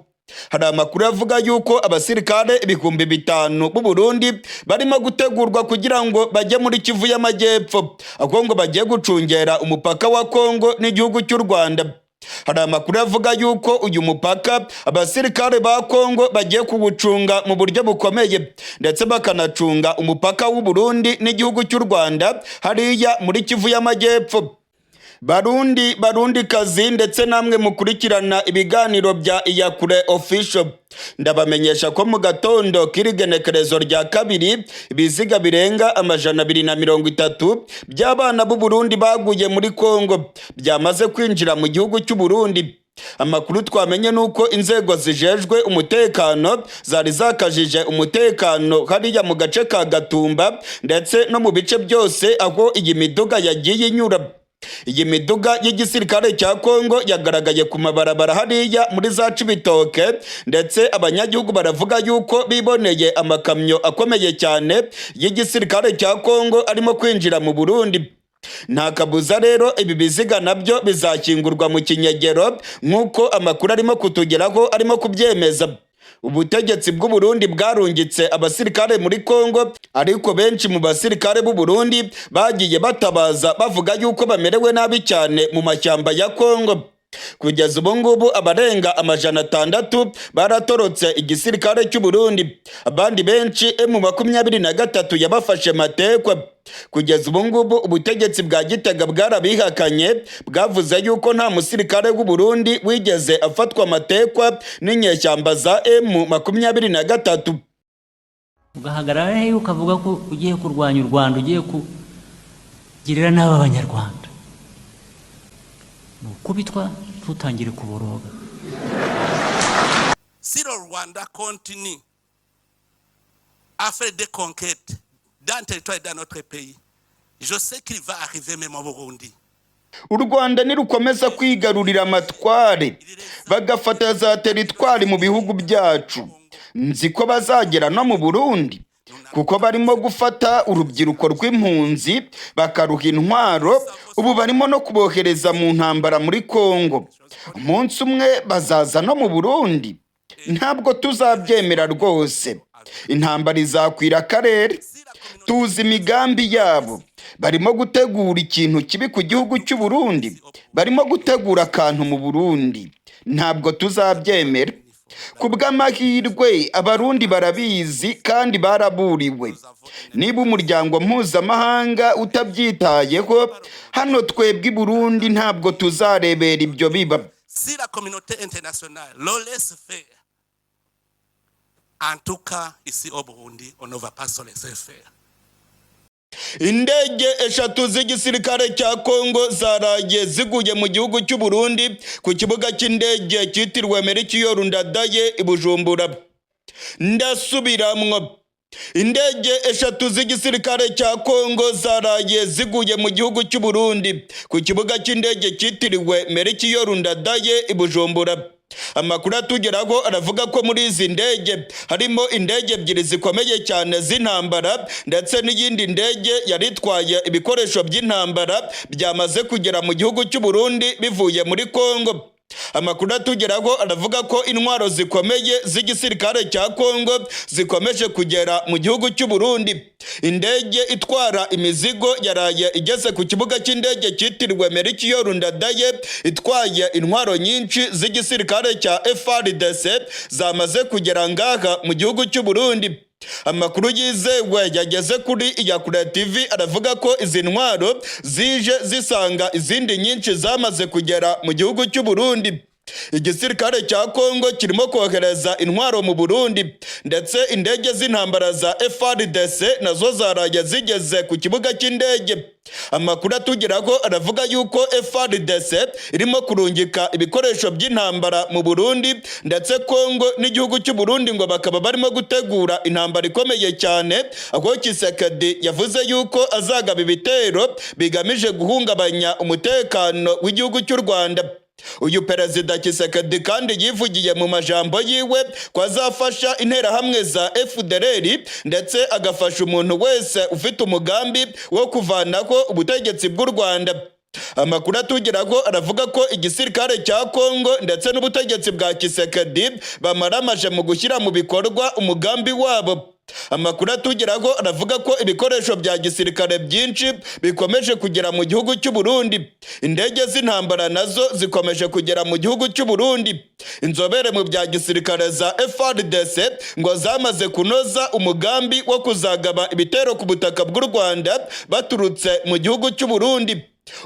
Hari amakuru avuga yuko abasirikare 5000 b'u Burundi barimo gutegurwa kugira ngo bajye muri Kivu y'Amajyepfo, aho ngo bagiye gucungera umupaka wa Kongo n'igihugu cy'u Rwanda. Hari amakuru avuga yuko uyu mupaka abasirikare ba Kongo bagiye kuwucunga mu buryo bukomeye, ndetse bakanacunga umupaka w'u Burundi n'igihugu cy'u Rwanda hariya muri Kivu y'Amajyepfo. Barundi, Barundi kazi, ndetse namwe mukurikirana ibiganiro bya Iyakure Official, ndabamenyesha ko mu gatondo k'irigenekerezo rya 2 ibiziga birenga 230 by'abana b'u Burundi baguye muri Kongo byamaze kwinjira mu gihugu cy'u Burundi. Amakuru twamenye nuko inzego zijejwe umutekano zari zakajije umutekano hariya mu gace ka Gatumba ndetse no mu bice byose aho iyi miduga yagiye inyura. Iyi miduga y'igisirikare cya Kongo yagaragaye ku mabarabara hariya muri za Cibitoke, ndetse abanyagihugu baravuga yuko biboneye amakamyo akomeye cyane y'igisirikare cya Kongo arimo kwinjira mu Burundi. Nta kabuza rero ibi biziga nabyo bizakingurwa mu kinyegero nk'uko amakuru arimo kutugeraho arimo kubyemeza. Ubutegetsi bw'u Burundi bwarungitse abasirikare muri Kongo, ariko benshi mu basirikare b'u Burundi bagiye batabaza bavuga yuko bamerewe nabi cyane mu mashyamba ya Kongo. Kugeza ubu ngubu abarenga 600 baratorotse igisirikare cy'u Burundi, abandi benshi M23 yabafashe matekwa. Kugeza ubu ngubu ubutegetsi bwa Gitega bwarabihakanye, bwavuze yuko nta musirikare w'u Burundi wigeze afatwa amatekwa n'inyeshyamba za M23. Ugahagarara he ukavuga ko ugiye kurwanya u Rwanda, ugiye kugirira nabi Abanyarwanda? Ni ukubitwa ntutangire kuboroga. Si le Rwanda continue à faire des conquêtes dans le territoire et dans notre pays, je sais qu'il va arriver même au Burundi. U Rwanda nirukomeza kwigarurira amatware, bagafata za teritwari mu bihugu byacu, nzi ko bazagera no mu Burundi. Kuko barimo gufata urubyiruko rw'impunzi bakaruha intwaro, ubu barimo no kubohereza mu ntambara muri Kongo. Umunsi umwe bazaza no mu Burundi. Ntabwo tuzabyemera rwose. Intambara izakwira akarere. Tuzi imigambi yabo. Barimo gutegura ikintu kibi ku gihugu cy'u Burundi. Barimo gutegura akantu mu Burundi. Ntabwo tuzabyemera. Ku bw'amahirwe, Abarundi barabizi kandi baraburiwe. Niba umuryango mpuzamahanga utabyitayeho, hano twebwe i Burundi ntabwo tuzarebera ibyo biba. Si la communauté internationale le laisse faire, en tout cas, ici au Burundi, on ne va pas se laisser faire. Indege eshatu z'igisirikare cya Kongo zaraye ziguye mu gihugu cy'u Burundi ku kibuga cy'indege cyitiriwe Melchior Ndadaye i Bujumbura. Ndasubiramwo, indege eshatu z'igisirikare cya Kongo zaraye ziguye mu gihugu cy'u Burundi ku kibuga cy'indege cyitiriwe Melchior Ndadaye i Bujumbura. Amakuru atugeraho aravuga ko muri izi ndege harimo indege ebyiri zikomeye cyane z'intambara, ndetse n'iyindi ndege yari itwaye ibikoresho by'intambara byamaze kugera mu gihugu cy'u Burundi bivuye muri Kongo. Amakuru atugeraho aravuga ko intwaro zikomeye z'igisirikare cya Kongo zikomeje kugera mu gihugu cy'u Burundi. Indege itwara imizigo yaraye igeze ku kibuga cy'indege cyitiriwe Melchior Ndadaye itwaye intwaro nyinshi z'igisirikare cya FARDC zamaze kugera ngaha mu gihugu cy'u Burundi. Amakuru yizewe yageze kuri Iyakure TV aravuga ko izi ntwaro zije zisanga izindi nyinshi zamaze kugera mu gihugu cy'u Burundi. Igisirikare cya Kongo kirimo kohereza intwaro mu Burundi, ndetse indege z'intambara za FARDC nazo zaraye zigeze ku kibuga cy'indege. Amakuru atugeraho aravuga yuko FARDC irimo kurungika ibikoresho by'intambara mu Burundi, ndetse Kongo n'igihugu cy'u Burundi ngo bakaba barimo gutegura intambara ikomeye cyane, aho Tshisekedi yavuze yuko azagaba ibitero bigamije guhungabanya umutekano w'igihugu cy'u Rwanda. Uyu Perezida Tshisekedi kandi yivugiye mu majambo yiwe ko azafasha Interahamwe za FDLR, ndetse agafasha umuntu wese ufite umugambi wo kuvanaho ubutegetsi bw'u Rwanda. Amakuru atugeraho aravuga ko igisirikare cya Kongo ndetse n'ubutegetsi bwa Tshisekedi bamaramaje mu gushyira mu bikorwa umugambi wabo. Amakuru atugeraho aravuga ko ibikoresho bya gisirikare byinshi bikomeje kugera mu gihugu cy'u Burundi. Indege z'intambara nazo zikomeje kugera mu gihugu cy'u Burundi. Inzobere mu bya gisirikare za FARDC ngo zamaze kunoza umugambi wo kuzagaba ibitero ku butaka bw'u Rwanda baturutse mu gihugu cy'u Burundi.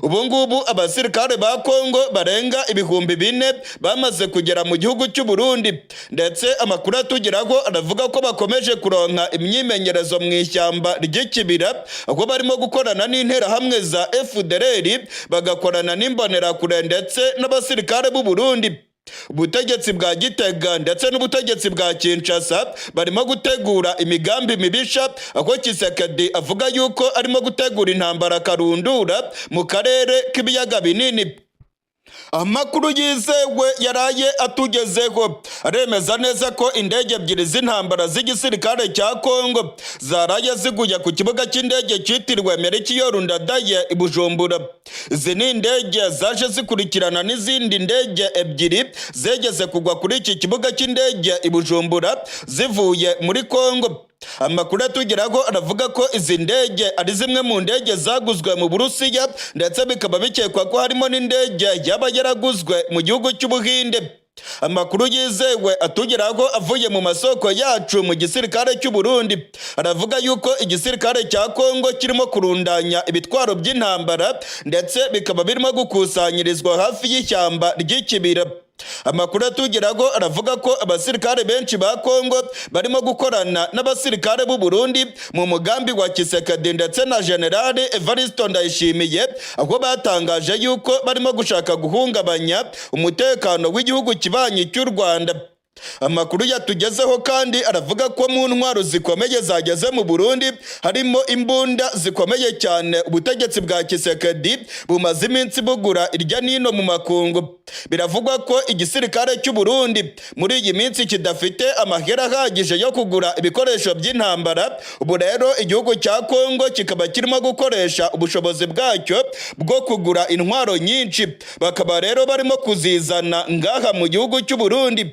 Ubu ngubu abasirikare ba Kongo barenga 4000 bamaze kugera mu gihugu cy'u Burundi, ndetse amakuru atugeraho aravuga ko bakomeje kuronka imyimenyerezo mu ishyamba ry'Ikibira, aho barimo gukorana n'Interahamwe za FDLR, bagakorana n'Imbonerakure ndetse n'abasirikare b'u Burundi. Ubutegetsi bwa Gitega ndetse n'ubutegetsi bwa Kinshasa barimo gutegura imigambi mibisha, aho Tshisekedi avuga yuko arimo gutegura intambara karundura mu karere k'Ibiyaga Binini. Amakuru yizewe yaraye atugezeho aremeza neza ko indege ebyiri z'intambara z'igisirikare cya Kongo zaraye ziguye ku kibuga cy'indege cyitiriwe Melchior Ndadaye i Bujumbura. Izi ni indege zaje zikurikirana n'izindi ndege ebyiri zegeze kugwa kuri iki kibuga cy'indege i Bujumbura zivuye muri Kongo. Amakuru atugeraho aravuga ko izi ndege ari zimwe mu ndege zaguzwe mu Burusiya, ndetse bikaba bikekwa ko harimo n'indege yaba yaraguzwe mu gihugu cy'Ubuhinde. Amakuru yizewe atugeraho avuye mu masoko yacu mu gisirikare cy'u Burundi aravuga yuko igisirikare cya Kongo kirimo kurundanya ibitwaro by'intambara, ndetse bikaba birimo gukusanyirizwa hafi y'ishyamba ry'Ikibira. Amakuru atugeraho aravuga ko abasirikare benshi ba Kongo barimo gukorana n'abasirikare b'u Burundi mu mugambi wa Tshisekedi ndetse na General Evariste Ndayishimiye, aho batangaje yuko barimo gushaka guhungabanya umutekano w'igihugu kibanyi cy'u Rwanda. Amakuru yatugezeho kandi aravuga ko mu ntwaro zikomeye zageze mu Burundi harimo imbunda zikomeye cyane ubutegetsi bwa Tshisekedi bumaze iminsi bugura irya nino mu makungu. Biravugwa ko igisirikare cy'u Burundi muri iyi minsi kidafite amahera ahagije yo kugura ibikoresho by'intambara. Ubu rero igihugu cya Kongo kikaba kirimo gukoresha ubushobozi bwacyo bwo kugura intwaro nyinshi, bakaba rero barimo kuzizana ngaha mu gihugu cy'u Burundi.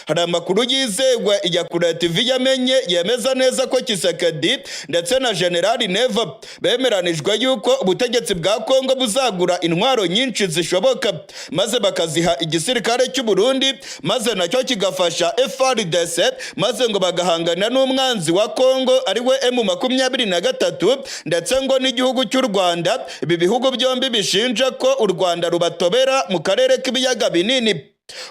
Hari amakuru yizewe Iyakure TV yamenye yemeza neza ko Tshisekedi ndetse na General Neva bemeranijwe yuko ubutegetsi bwa Kongo buzagura intwaro nyinshi zishoboka, maze bakaziha igisirikare cy'u Burundi, maze nacyo kigafasha FARDC, maze ngo bagahangana n'umwanzi wa Kongo ari we M23, ndetse ngo n'igihugu cy'u Rwanda. Ibi bihugu byombi bishinja ko u Rwanda rubatobera mu karere k'ibiyaga binini.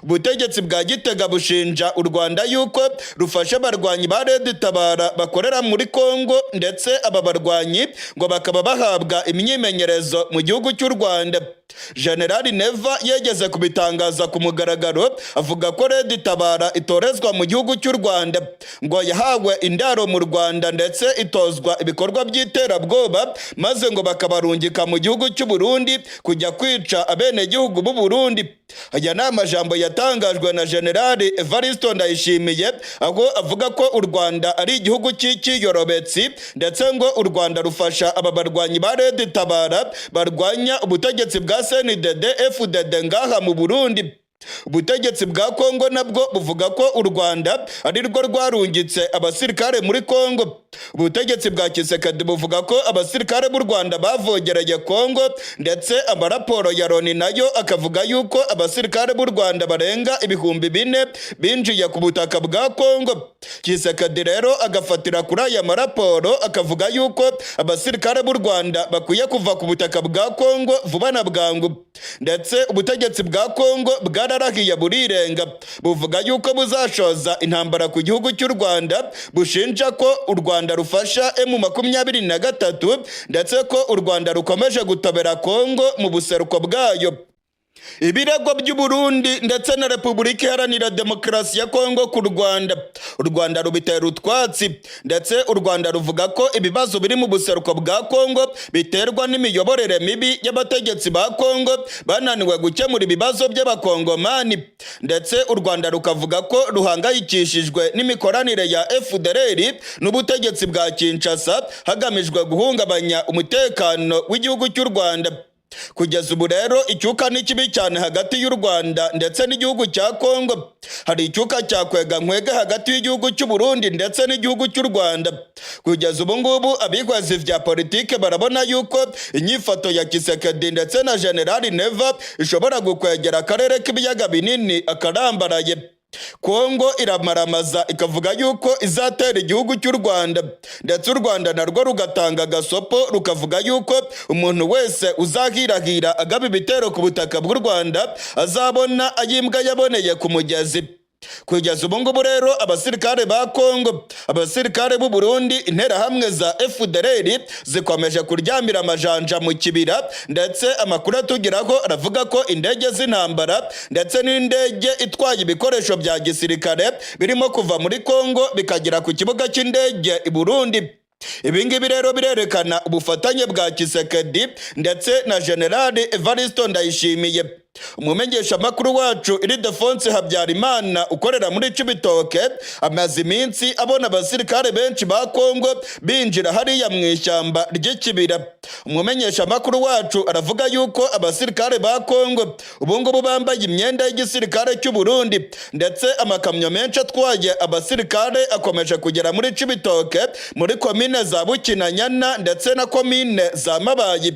Ubutegetsi bwa Gitega bushinja u Rwanda yuko rufasha abarwanyi ba Red Tabara bakorera muri Kongo, ndetse aba barwanyi ngo bakaba bahabwa imyimenyerezo mu gihugu cy'u Rwanda. General Neva yegeze kubitangaza ku mugaragaro, avuga ko Red Tabara itorezwa mu gihugu cy'u Rwanda, ngo yahawe indaro mu Rwanda ndetse itozwa ibikorwa by'iterabwoba, maze ngo bakabarungika mu gihugu cy'u Burundi kujya kwica abenegihugu b'u Burundi. Aya ni amajambo yatangajwe na General Evaristo Ndayishimiye, aho avuga ko u Rwanda ari igihugu cy'ikiyorobetsi, ndetse ngo u Rwanda rufasha aba barwanyi ba Red Tabara barwanya ubutegetsi bwa CNDD FDD ngaha mu Burundi. Ubutegetsi bwa Kongo nabwo buvuga ko u Rwanda ari rwo rwarungitse abasirikare muri Kongo. Ubutegetsi bwa Tshisekedi buvuga ko abasirikare b'u Rwanda bavogereye Kongo, ndetse amaraporo ya Loni nayo akavuga yuko abasirikare b'u Rwanda barenga 4000 binjiye ku butaka bwa Kongo. Tshisekedi rero agafatira kuri aya maraporo, akavuga yuko abasirikare b'u Rwanda bakwiye kuva ku butaka bwa Kongo vuba na bwangu. Ndetse ubutegetsi bwa Kongo bwararahiye burirenga, buvuga yuko buzashoza intambara ku gihugu cy'u Rwanda, bushinja ko u Rwanda rufasha M23, ndetse ko u Rwanda rukomeje gutobera Kongo mu buseruko bwayo. Ibirego by'u Burundi ndetse na Repubulika Iharanira Demokarasi ya Kongo ku Rwanda, u Rwanda rubitera utwatsi, ndetse u Rwanda ruvuga ko ibibazo biri mu buseruko bwa Kongo biterwa n'imiyoborere mibi y'abategetsi ba Kongo bananiwe gukemura ibibazo by'abakongomani, ndetse u Rwanda rukavuga ko ruhangayikishijwe n'imikoranire ya FDLR n'ubutegetsi bwa Kinshasa hagamijwe guhungabanya umutekano w'igihugu cy'u Rwanda. Kugeza ubu rero icyuka ni kibi cyane hagati y'u Rwanda ndetse n'igihugu cya Kongo. Hari icyuka cya kwega nkwege hagati y'igihugu cy'u Burundi ndetse n'igihugu cy'u Rwanda. Kugeza ubu ngubu abihwezi vya politike barabona yuko inyifato ya Tshisekedi ndetse na General Neva ishobora gukwegera akarere k'ibiyaga binini akarambaraye. Kongo iramaramaza ikavuga yuko izatera igihugu cy'u Rwanda, ndetse u Rwanda narwo rugatanga agasopo, rukavuga yuko umuntu wese uzahirahira agaba ibitero ku butaka bw'u Rwanda azabona ayimbwa yaboneye ku mugezi. Kugeza ubu ngubu rero abasirikare ba Kongo, abasirikare b'u Burundi, interahamwe za FDLR zikomeje kuryamira amajanja mu kibira, ndetse amakuru atugeraho aravuga ko indege z'intambara ndetse n'indege itwaye ibikoresho bya gisirikare birimo kuva muri Kongo bikagera ku kibuga cy'indege i Burundi. Ibi ngibi rero birerekana ubufatanye bwa Tshisekedi ndetse na General Evaristo Ndayishimiye. Umumenyeshamakuru wacu Ildefonse Habyarimana ukorera muri Cibitoke amaze iminsi abona abasirikare benshi ba Kongo binjira hariya mu ishyamba ry'ikibira. Umumenyeshamakuru wacu aravuga yuko abasirikare ba Kongo ubu ngubu bambaye imyenda y'igisirikare cy'u Burundi, ndetse amakamyo menshi atwaye abasirikare akomeje kugera muri Cibitoke, muri komine za Bukinanyana ndetse na komine za Mabayi.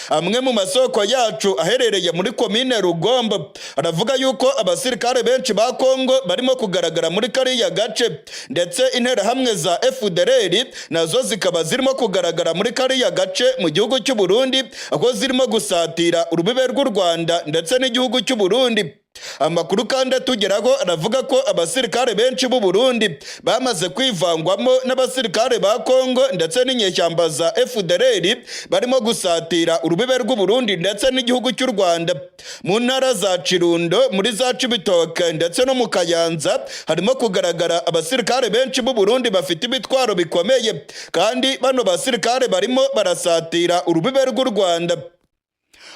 Amwe mu masoko yacu aherereye muri komine Rugombo aravuga yuko abasirikare benshi ba Kongo barimo kugaragara muri kariya gace, ndetse interahamwe za FDLR nazo zikaba zirimo kugaragara muri kariya gace mu gihugu cy'u Burundi, aho zirimo gusatira urubibe rw'u Rwanda ndetse n'igihugu cy'u Burundi. Amakuru kandi atugeraho aravuga ko abasirikare benshi b'u Burundi bamaze kwivangwamo n'abasirikare ba Kongo ndetse n'inyeshyamba za FDLR barimo gusatira urubibe rw'u Burundi ndetse n'igihugu cy'u Rwanda. Mu ntara za Kirundo, muri za Cibitoke ndetse no mu Kayanza harimo kugaragara abasirikare benshi b'u Burundi bafite ibitwaro bikomeye, kandi bano basirikare barimo barasatira urubibe rw'u Rwanda.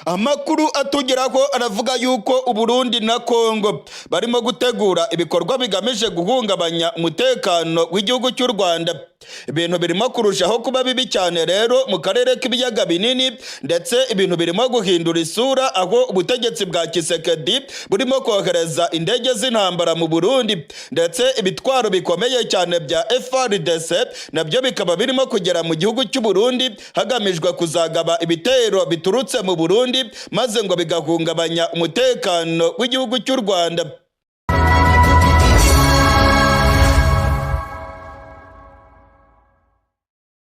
Amakuru atugeraho aravuga yuko Uburundi na Kongo barimo gutegura ibikorwa bigamije guhungabanya umutekano w'igihugu cy'u Rwanda. Ibintu birimo kurushaho kuba bibi cyane rero mu karere k'ibiyaga binini, ndetse ibintu birimo guhindura isura, aho ubutegetsi bwa Tshisekedi burimo kohereza indege z'intambara mu Burundi, ndetse ibitwaro bikomeye cyane bya FARDC nabyo bikaba birimo kugera mu gihugu cy'u Burundi, hagamijwe kuzagaba ibitero biturutse mu Burundi, maze ngo bigahungabanya umutekano w'igihugu cy'u Rwanda.